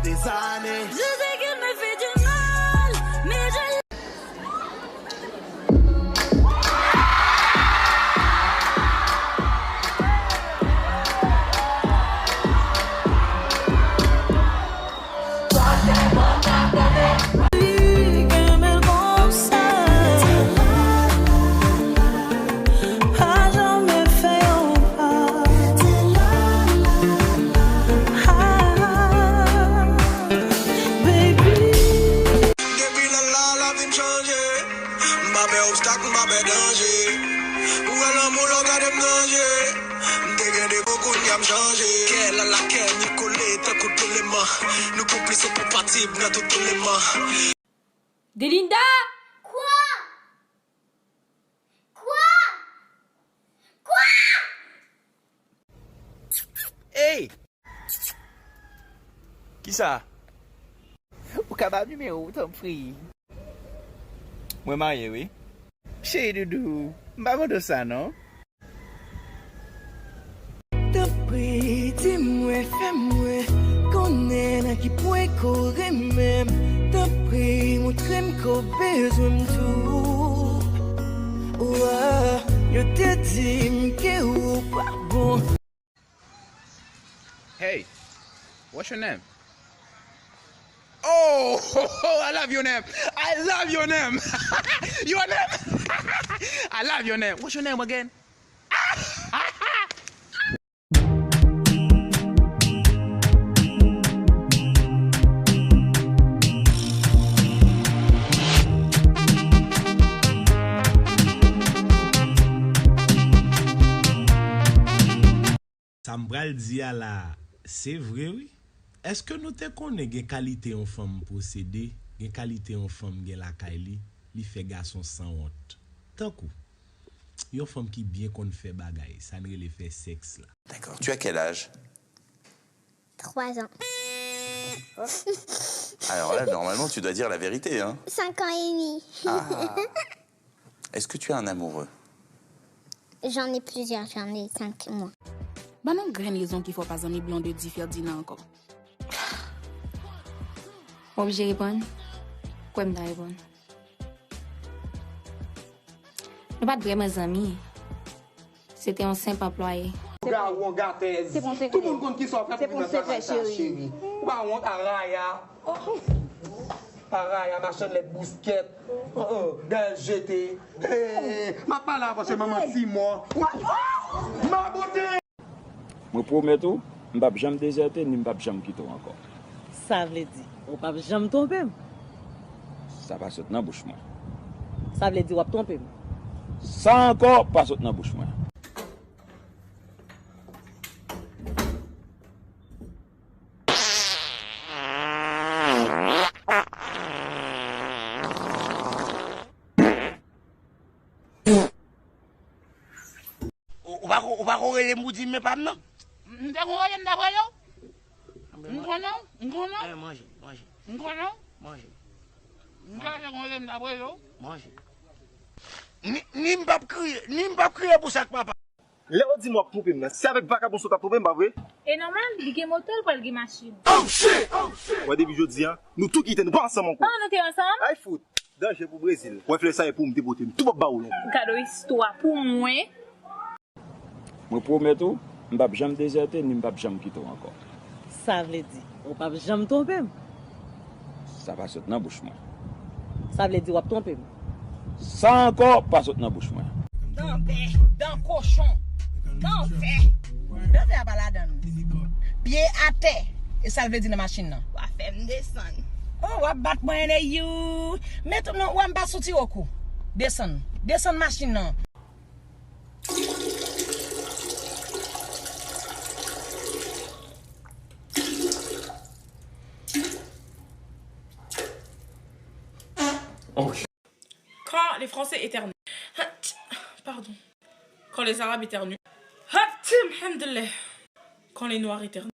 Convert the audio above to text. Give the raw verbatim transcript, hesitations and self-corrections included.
Des années. Je sais qu'il me fait du mal, mais je Depi lè la, lavi m chanje. M pa pè obstak, m pa pè danje. Ou wè lanmou lè w gade m danje. M te gen defo, kounye a m chanje. Kè la lakè, nou kole tankou de leman. Nou konplis, nou konpatib nan tout eleman. Delinda! Kwa? Kwa? Kwa? Ey! Kisa? Ou ka ba m nimewo w, tanpri? Mwen marye, wi. Cheri doudou, m pa mande w sa, non. Tanpri, di mwen, fè mwen konnen nan ki pwen ke w renmen m. Tanpri, montre m ke w bezwen m tou. Wa, yo te di m ke ou pa bon. Hey, what's your name? Oh, I love your name. I love your name. Your name? I love your name. What's your name again? Sa m pral di a la a, se vre wi. Èske nou te konnen gen kalite yon fanm posede, gen kalite yon fanm gen lakay li, li fè gason sanwont? Tankou, yon fanm ki byen konn fè bagay, sa n rele fè sèks la. D'accord. Tu as quel âge? Trois ans. Alors là, normalement, tu dois dire la vérité, hein? Cinq ans et demi. Est-ce que tu as un amoureux? J'en ai plusieurs, j'en ai cinq, moi. Ban m yon grenn rezon ki fè w pa zanmi Blondedy Ferdinand ankò. M oblije reponn? Kwè m ta reponn. Nou pa t vrèman zanmi. Se te yon senp anplwaye. Gawon gatèz. Tout moun konn kisa w fè pou vin nan travay sa, cheri. Ou pa wont, Araya. Araya, machann lèt bouskèt. Gaz jete. M ap pale avè w, se manman Timò. Ma beauté! Mwen pwomèt ou, m p ap janm dezète ni m p ap janm kite w ankò. Sa vle di, ou p ap janm twonpe m? Sa pa sot nan bouch mwen. Sa vle di w ap twonpe m? Sa ankò pa sot nan bouch mwen. Ou pa ko, ou pa ko rele m pou di m men pa m nan? M te kon rele m t ap rele w? M konnen w, m konnen w. Manje, manje. M konnen w. Manje. M te kon rele m t ap rele w. Manje. Ni, ni m p ap kriye, ni m p ap kriye pou sa k papa. Lè w di m w ap twonpe m nan, se avèk vakabon sa w t ap twonpe m, pa vre? E nòmal, li gen moto, l pral gen machin. Wè depi jodi a, nou tou kite, nou pa ansanm ankò. Oh, nou te ansanm? Ay fout! Danje pou Brezil. Wè flè sa e pou ou m te pote m tou p ap ba ou l ankò. Gad on istwa pou mwen. Mwen pwomèt ou, m p ap janm dezète ni m p ap janm kite w ankò. Sa vle di, ou p ap janm twonpe m? Sa pa sot nan bouch mwen. Sa vle di w ap twonpe m? Sa ankò pa sot nan bouch mwen. Dan bè, dan kochon, dan vè. Dan vè a pa ladan l. Pye atè. E sa l vle di nan machin nan? W a fè m desann. Oh, w ap bat mwen ene you. Met non, w a m pa sou ti wokou. Desann. Desann machin nan. Quand les Français éternuent. Pardon. Quand les Arabes éternuent. Hatchim, alhamdulillah. Quand les Noirs éternuent.